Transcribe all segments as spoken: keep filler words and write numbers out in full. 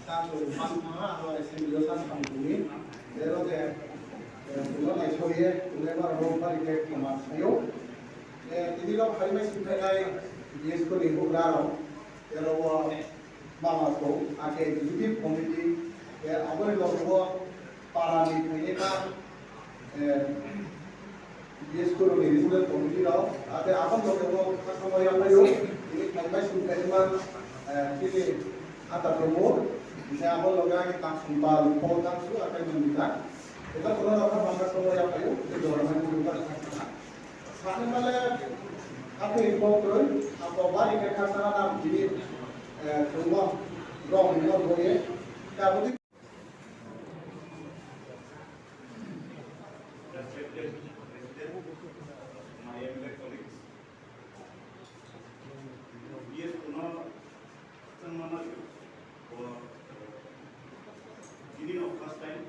Sa to man thanng ha, aro assembly yo sa samung tong mi. Aro je, eh, tini no naisao ye, tini no aro bari khe khoma sai ou. Eh, tini no phai mai sing phainai B S K ni houhgra rao, aro wo mama so, akhe executive committee, eh, abo ni loge wo para ni phainai ma, eh, B S K ni regional committee rao, akhe abo ni loge wo khakchangmo yaphai ou, tini phai mai sing phainai ma, eh, chini ata promo, je abo ni loge ani tangsong pal, pol tangsu, akhe nung ni ta. Eta kono rao kha mangka somo yaphai ou, je jora mai mung ba. Sani ma le, akhe info kroi, abo bari khe khakchang ha nam tini, eh, chungmo, rong ni no bo ye, ta bo di Respected President, my M L A colleagues, B S K no khakchangma no, bo, tini no first time,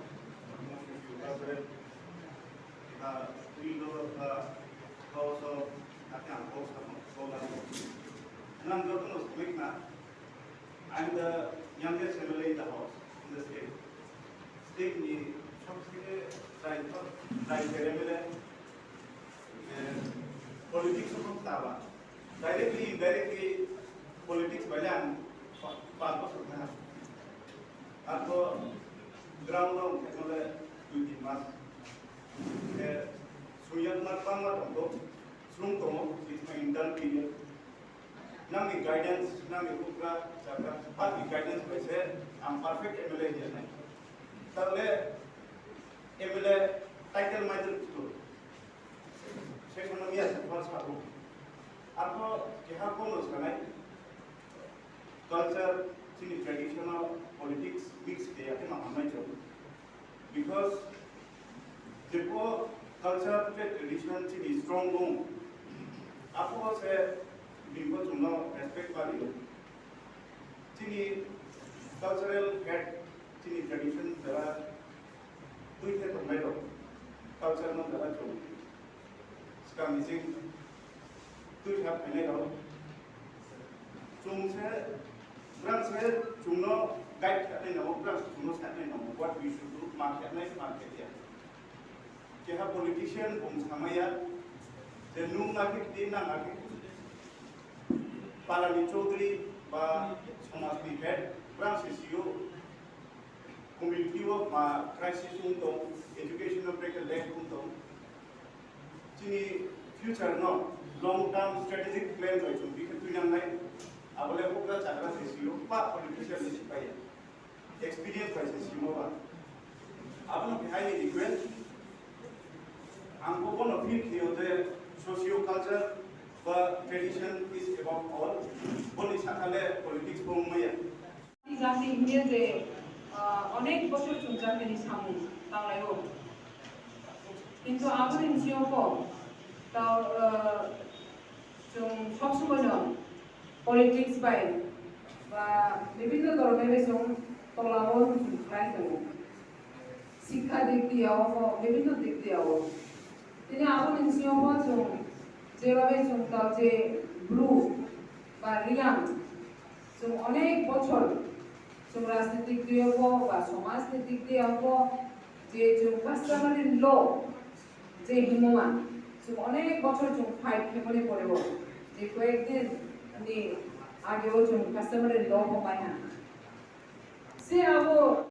ba, tini no, ba, House of, akhe ang House of, House of, nang joto no samai khna, I am the youngest M L A in the house, in the state. State ni sobtheke trai, trai M L A, eh, politics wo ta ba. Directly, indirectly, politics bai le ang pa-, pa bosor thanng ha. Arphuh ground wo khe no le dui tin mas. Eh, sungya ma bangma tong ou, sung tong ou, it's my intern period. Nang ni guidance, nang ni houhgra, chagra, bak ni guidance bai se ang perfect M L A hing ya nai. Tale M L A title maidel ktor. Session no miya se first ha ou. Arphuh keha kono sanai, culture, chini traditional politics mix khe ya khe ma hamnai chong. Because jepho culture tei tradition chini strong ong, aphuh wo se bini pho chung no respect ba ri ou. Chini cultural head, chini tradition jara tui khe tongnai rao, culture no jara chung skang ni ching tui khe phainai rao. Chung se, brang se chung no guide khe nai nang ou, brang se chung no sa nai nang ou, what we should do, ma khe nai, ma khe ya. Keha politician bung samai ya, je nung na khe kti, nang na khe kti. Para ni chaudhary ba somaj ni head, brang se si ou, community wo ma crisis ong tong, education wo break lack ong tong. Chini future no long term strategic plan bai chung bikhe tuinang nai. Abo le houhgra chagra se si ou, ba politician ni si pai ya. Experience bai se simo ba. Abo no khe hai ni request. Ang bo bono feel khe ou je socio culture ba tradition is above all. Boni sahka le politics bo ongmai ya. Jati hing ye je, ah, onek bochor chung jati ni samung tanglai ou. Kintu abo ni bsing yo pho, tao, ah, chung sob somoi no politics bai ba bibhinno dhoroner bai chung tola wo chung khlai tong ou. Sikha dik diya wo pho, bibhinno dik diya wo. Tini abo ni bsing yo pho chung jeba bai chung tao je Bru ba Reang, chung onek bochor chung rajnitik dik diya wo pho ba somaj ni dik diya wo pho, je chung customary law je hingmo ma, chung onek bochor chung fight khemo ni pore wo, je koyek din ni age wo chung customary law pho mai ha.